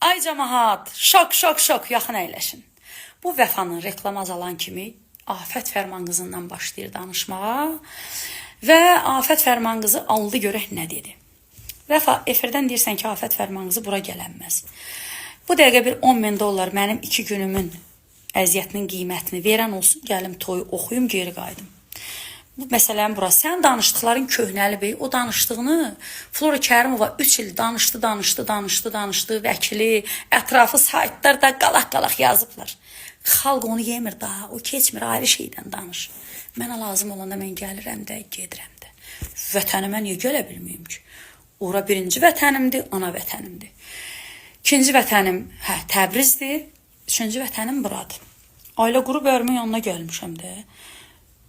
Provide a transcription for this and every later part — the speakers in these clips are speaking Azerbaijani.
Ay camaat, şok şok şok, yaxın əyləşin. Bu Vəfanın reklam azalan kimi Afət Fərmanqızından başlayır danışmağa və Afət Fərmanqızı aldı görək nə dedi. Vəfa, efirdən deyirsən ki, Afət Fərmanqızı bura gələnməz. Bu dəqiqə bir 10 min dollar mənim 2 günümün əziyyətinin qiymətini verən olsun, gəlim toyu oxuyum, geri qayıdım. Bu məsələnin bura. Sən danışdıqların köhnəli bey, o danışdığını Flora Kərimova 3 il danışdı, danışdı, danışdı, danışdı, vəkili, ətrafı saytlarda qalaq-qalaq yazıblar. Xalq onu yemir daha, o keçmir, ayrı şeydən danış. Mənə lazım olanda mən gəlirəm də, gedirəm də. Vətənimə niyə gələ bilməyim ki? Ora birinci vətənimdir, ana vətənimdir. İkinci vətənim hə, Təbrizdir, üçüncü vətənim buradır. Ailə qurub ərimin yanına gəlmişəm də.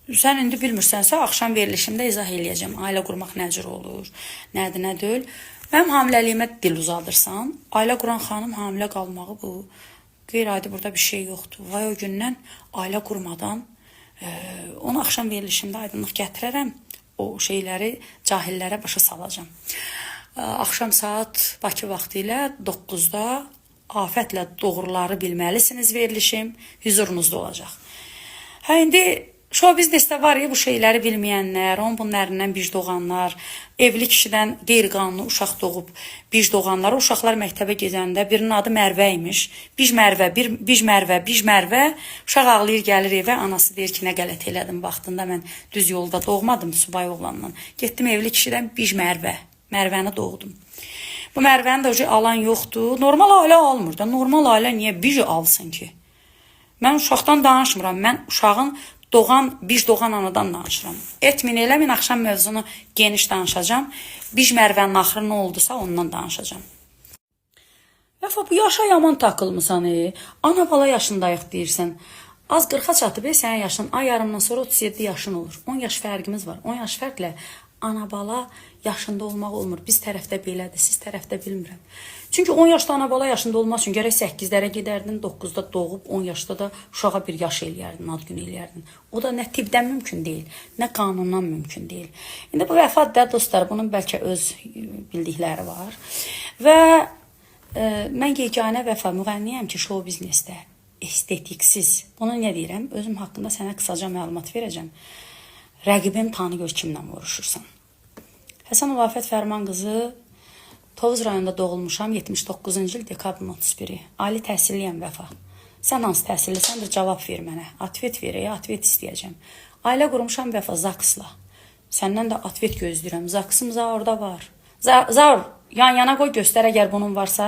Sən indi bilmirsənsə, axşam verilişimdə izah eləyəcəm. Ailə qurmaq nə cür olur, nədir, nə deyil. Mənim hamiləliyimə dil uzadırsan. Ailə quran xanım hamilə qalmağı bu qeyri-adi burada bir şey yoxdur. Vay o gündən ailə qurmadan onu axşam verilişimdə aydınlıq gətirərəm. O şeyləri cahillərə başa salacağam. Axşam saat Bakı vaxtı ilə 9-da Afətlə doğruları bilməlisiniz verilişim hüzurunuzda olacaq. Hə indi şou biznesdə var ya bu şeyləri bilməyənlər, onun bunun ərindən bir doğanlar, evli kişidən qeyri-qanuni uşaq doğub bir doğanlar, o uşaqlar məktəbə gedəndə birinin adı Mərvə imiş. Bir Mərvə, bir, bir Mərvə, bir Mərvə. Uşaq ağlayır gəlir evə, anası deyir ki, nə qələt elədim vaxtında mən düz yolda doğmadım subay oğlandan. Getdim evli kişidən bir Mərvə. Mərvəni doğdum. Bu Mərvəni də alan yoxdur. Normal ailə almır da. Normal ailə niyə bir alsın ki? Mən uşaqdan danışmıram. Mən uşağın doğan, bir doğan anadan danışıram. Etmin eləmin, axşam mövzunu geniş danışacağam. Bir Mərvənin axırı nə oldusa ondan danışacağam. Vəfa, bu yaşa yaman takılmısan. E. Ana bala yaşındayıq deyirsən. Az 40-a çatıb, sənin yaşın ay yarımdan sonra 37 yaşın olur. 10 yaş fərqimiz var. 10 yaş fərqlə ana bala yaşında olmaq olmur. Biz tərəfdə belədir, siz tərəfdə bilmirəm. Çünki 10 yaşda ana bala yaşında olmaq üçün gərək 8-lərə gedərdin, 9-da doğub 10 yaşda da uşağa bir yaş eləyərdin, ad günü eləyərdin. O da nə tibbdən mümkün deyil, nə qanundan mümkün deyil. İndi bu Vəfa da dostlar, bunun bəlkə öz bildikləri var. Və mən yeganə Vəfa müğənniyəm ki, şou biznesdə estetiksiz. Bunu niyə deyirəm? Özüm haqqında sənə qısaca məlumat verəcəm. Rəqibim tanı gör kimlə vuruşursan. Həsənova Afət Fərman qızı, Tovuz rayonunda doğulmuşam, 79-cu il dekabrın 31-i. Ali təhsilliyəm Vəfa. Sən hansı təhsillisəndir, cavab ver mənə. Atvet ver, atvet istəyəcəm. Ailə qurmuşam Vəfa ZAGS-la. Səndən də atvet gözləyirəm. ZAGS-ım orada var. Zaur, yan yana qoy göstər əgər bunun varsa.